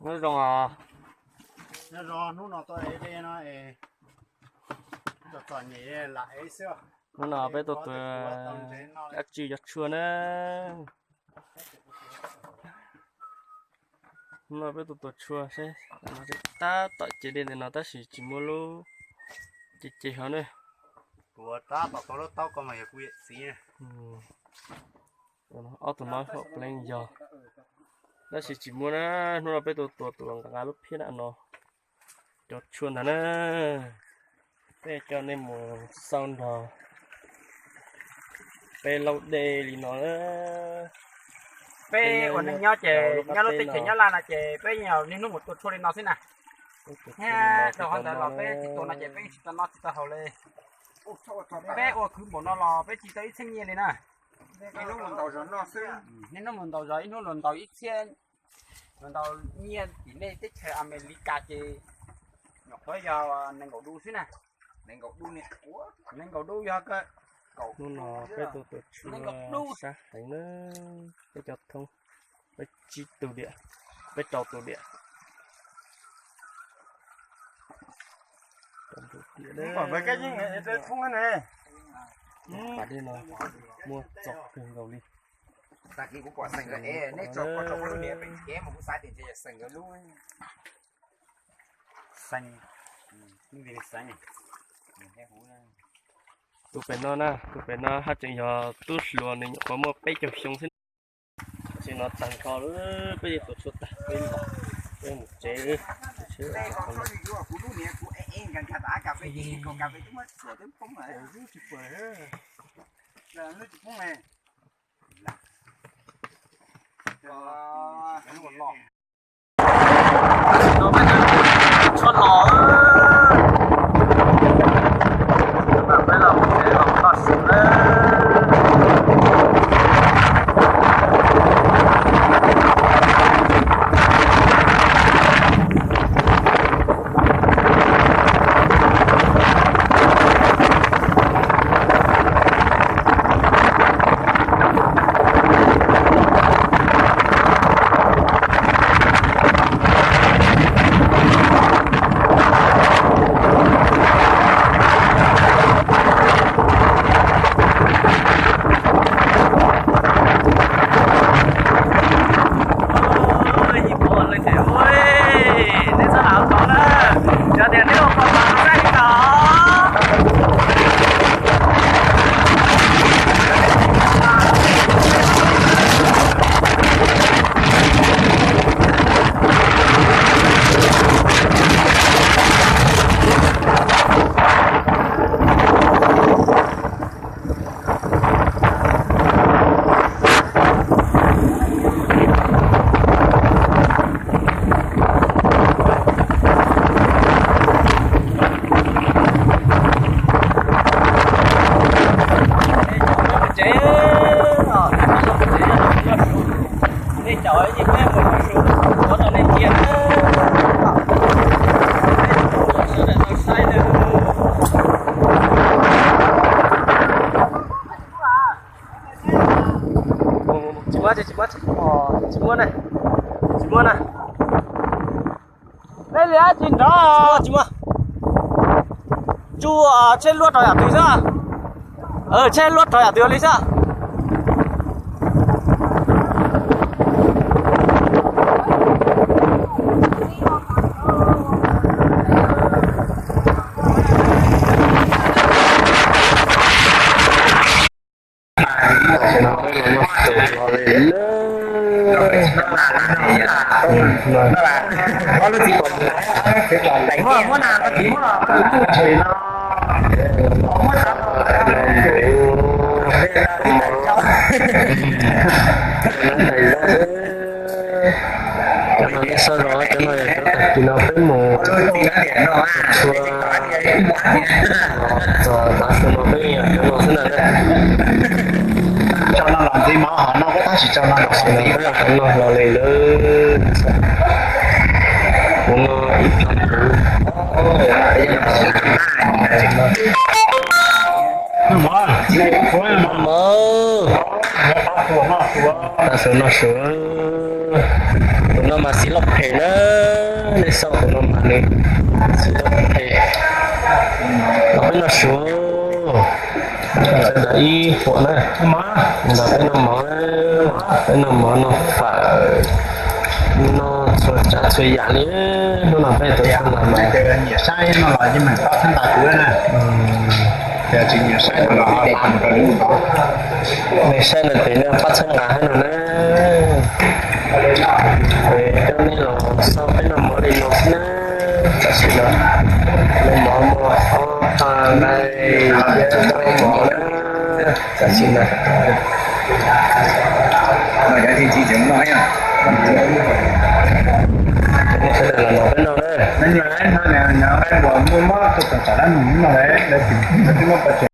Nyob zoo os. Nyob zoo, hnub no tuaj ev dej no es txom txom nyem lam ev xwb. Hnub no peb tuaj tua dab tsi cov tshuaj na. Hnub no peb tuaj tua tshuaj seb, tab tom cev dej ntawm no tab sis tsis muaj lub ce ce hov na. Tua tab tom tau lub taub ko mas yog kuv yawm txiv. Ob tug no hom pleev yog, tab sis tsis muaj na. Hnub no peb tuaj tua tus nqa nqa lub phiab na no, cov tshuaj ntag na. Peb coj nej mus xauj nrog peb laub dej li no na. Peb ua neej nyob ces nyob lub teb chaws Nyab Laj no ces peb yog niaj hnub mus tua tshuaj li no xwb na. Thiab dhau qhov ntawd los peb tsis tua no ces peb tsis tau noj tsis tau haus li. Peb ua khwv npaum no los peb tsis tau ib txhiab nyiaj li na. Niaj hnub mus ntaus zog ib hnub luag ntaus ib txhiab, luag ntaus nyiaj tim nej teb chaws Amelikas ces nyuam qhuav yog nees nkaum dub xwb na. Nees nkaum dub yog hnub no peb tuaj tua tshuaj sab heev na, peb cov thoob, peb tsib tug diam, peb rau tus diam. Pom dej no muaj txom kawg nkaus li. Tag kis kuv pom xeem nkawd ev, nej tso koj tso koj lub niam pem kev mas kuv xav tias ntshe yog xeem nkawd lub. Xeem, tus pem no na, tus pem no haj tseem yog tub hluas, nws nyuam qhuav muaj peb caug xyoo xwb. Tam sim no tag nrho lawm, peb tuaj tshuaj tag peb los, peb mus tsev. Tshuaj los, peb los mus tsev los koj su na. Tsis muaj, tsis muaj, tsis muaj na, tsis muaj na. Nej li ab tsis nrov. Tsis muaj. Tsuj, tsheb luaj rau yam twg xwb. Tsheb luaj rau yam twg li xwb. Cov no nej saib zoo, cov no yog cov tag kis no peb mus tshua, txog tav su no peb yog cov no xwb na. Cov no los ntxiv mas ho no peb tab sis cov no los ntxiv, cov no los li lawm. Kuv no ib co kuv. Noj su, noj su. Tus no mas xis loj phem na, nej xauj tus no mas nws xis loj phem. Los peb noj su. Sawv daws ib huam na, nrog peb noj mov, peb noj mov noj fawm, noj txhua tsav txhua yam li. Hnub no peb tuaj txog no mas nyiam saib no los yeej meem pab txhawb nqa kuv na. Nej saib no ces nej pab txhawb nqa thiab no na. Coj nej los xauj peb noj mov li no xwb na. Tam sim no noj mov muaj ob pab nqaij thiab rau mov na. Tam sim no nej sawv daws los nrog peb noj na.